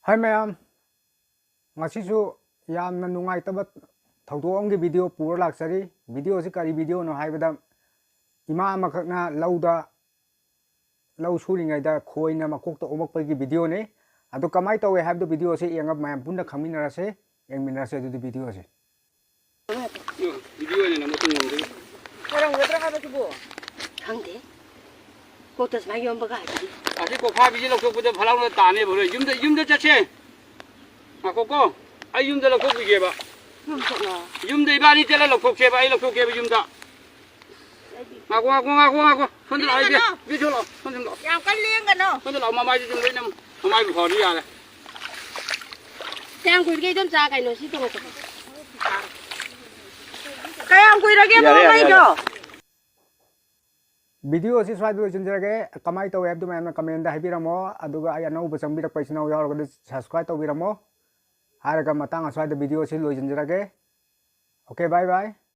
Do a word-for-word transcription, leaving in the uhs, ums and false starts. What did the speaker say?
ꯍꯥꯏ ꯃꯌꯥꯝ, ꯉꯁꯤꯁꯨ ꯌꯥꯝꯅ ꯅꯨꯡꯉꯥꯏꯇꯕ ꯊꯧꯗꯣꯛ ꯑꯃꯒꯤ ꯚꯤꯗꯤꯑꯣ ꯄꯨꯔ ꯂꯥꯛꯆꯔꯤ꯫ ꯚꯤꯗꯤꯑꯣꯁꯤ ꯀꯔꯤ ꯚꯤꯗꯤꯑꯣꯅꯣ ꯍꯥꯏꯕꯗ, ꯏꯃꯥ ꯑꯃꯈꯛꯅ ꯂꯧꯗ, ꯂꯧ ꯁꯨꯔꯤꯉꯩꯗ ꯈꯣꯏꯅ ꯃꯀꯣꯛꯇ ꯑꯣꯝꯃꯛꯄꯒꯤ ꯚꯤꯗꯤꯑꯣꯅꯤ꯫ ꯑꯗꯨ ꯀꯃꯥꯏꯅ ꯇꯧꯋꯦ ꯍꯥꯏꯕꯗꯨ ꯚꯤꯗꯤꯑꯣꯁꯤ ꯌꯦꯡꯉ ꯃꯌꯥꯝ ꯄꯨꯟꯅ ꯈꯪꯃꯤꯟꯅꯔꯁꯦ, ꯌꯦꯡꯃꯤꯟꯅꯔꯁꯦ ꯑꯗꯨꯗꯤ ꯚꯤꯗꯤꯑꯣꯁꯦ꯫ ꯚꯤꯗꯤꯑꯣ ꯑꯣꯏꯅ ꯅꯝꯕ ꯇꯨꯡꯂꯣꯝꯗꯒꯤ꯫ ꯑꯣꯏꯔꯝꯒꯗ꯭ꯔꯥ ꯍꯥꯏꯕꯁꯤꯕꯨ? ꯈꯪꯗꯦ꯫ ꯀꯣꯛꯇ ꯁꯨꯃꯥꯏꯅ ꯌꯣꯝꯕꯒ ꯍꯥꯏꯕꯗꯤ꯫ ꯑꯁꯤ ꯀꯣꯐꯥꯕꯤꯁꯦ ꯂꯧꯊꯣꯛꯄꯗ ꯐꯠ ꯂꯥꯎꯅ ꯇꯥꯅꯦꯕ ꯍꯣꯔꯦꯟ꯫ ꯌꯨꯝꯗ, ꯌꯨꯝꯗ ꯆꯠꯁꯦ꯫ ꯉꯥꯏꯈꯣꯀꯣ, ꯑꯩ ꯌꯨꯝꯗ ꯂꯧꯊꯣꯛꯄꯤꯒꯦꯕ꯫ ꯌꯨꯝ ꯆꯠꯂꯣ꯫ ꯌꯨꯝꯗ ꯏꯕꯥꯅꯤ ꯆꯠꯂ ꯂꯧꯊꯣꯛꯁꯦꯕ, ꯑꯩ ꯂꯧꯊꯣꯛꯀꯦꯕ ꯌꯨꯝꯗ꯫ ꯑꯩꯗꯤ ꯉꯥꯏꯈꯣ, ꯉꯥꯏꯈꯣ, ꯉꯥꯏꯈꯣ, ꯉꯥꯏꯈꯣ꯫ ꯁꯣꯝꯗ ꯂꯥꯛꯑꯣ, ꯏꯕꯦ꯫ ꯂꯦꯡꯒꯅꯣ꯫ ꯏꯕꯦ, ꯁꯣꯝ ꯂꯥꯛꯑꯣ, ꯁꯣꯝꯗ ꯂꯥꯛꯑꯣ꯫ ꯌꯥꯝ ꯀꯟꯅ ꯂꯦꯡꯒꯅꯣ꯫ ꯁꯣꯝꯗ ꯂꯥꯛꯑꯣ, ꯃꯃꯥꯏꯗꯨ ꯑꯗꯨꯝ ꯂꯣꯏꯅ ꯃꯃꯥꯏꯕꯨ ꯐꯔꯗꯤ ꯌꯥꯔꯦ꯫ ꯀꯌꯥꯝ ꯀꯨꯏꯔꯒꯦ ꯏꯗꯣꯝꯆꯥ ꯀꯩꯅꯣ ꯁꯤ ꯇꯣꯡꯉꯛꯄ? ꯀꯌꯥꯝ ꯀꯨꯏꯔꯒꯦ ꯌꯥꯔꯦ, ꯌꯥꯔꯦ, ꯃꯃꯥꯏꯗꯣ? ꯌꯥꯔꯦ꯫ ꯚꯤꯗꯤꯑꯣ ꯑꯁꯤ ꯁ꯭ꯋꯥꯏꯗ ꯂꯣꯏꯁꯤꯟꯖꯔꯒꯦ꯫ ꯀꯃꯥꯏꯅ ꯇꯧꯋꯦ ꯍꯥꯏꯕꯗꯨ ꯃꯌꯥꯝꯅ ꯀꯃꯦꯟꯗ ꯍꯥꯏꯕꯤꯔꯝꯃꯣ꯫ ꯑꯗꯨꯒ ꯑꯩ ꯑꯅꯧꯕ ꯆꯪꯕꯤꯔꯛꯄ ꯏꯆꯤꯟ ꯏꯅꯥꯎ ꯌꯥꯎꯔꯒꯗꯤ subscribe ꯇꯧꯕꯤꯔꯝꯃꯣ꯫ ꯍꯥꯏꯔꯒ ꯃꯇꯥꯡ ꯑꯁ꯭ꯋꯥꯏꯗ ꯚꯤꯗꯤꯑꯣ ꯑꯁꯤ ꯂꯣꯏꯁꯤꯟꯖꯔꯒꯦ꯫ Okay, bye bye꯫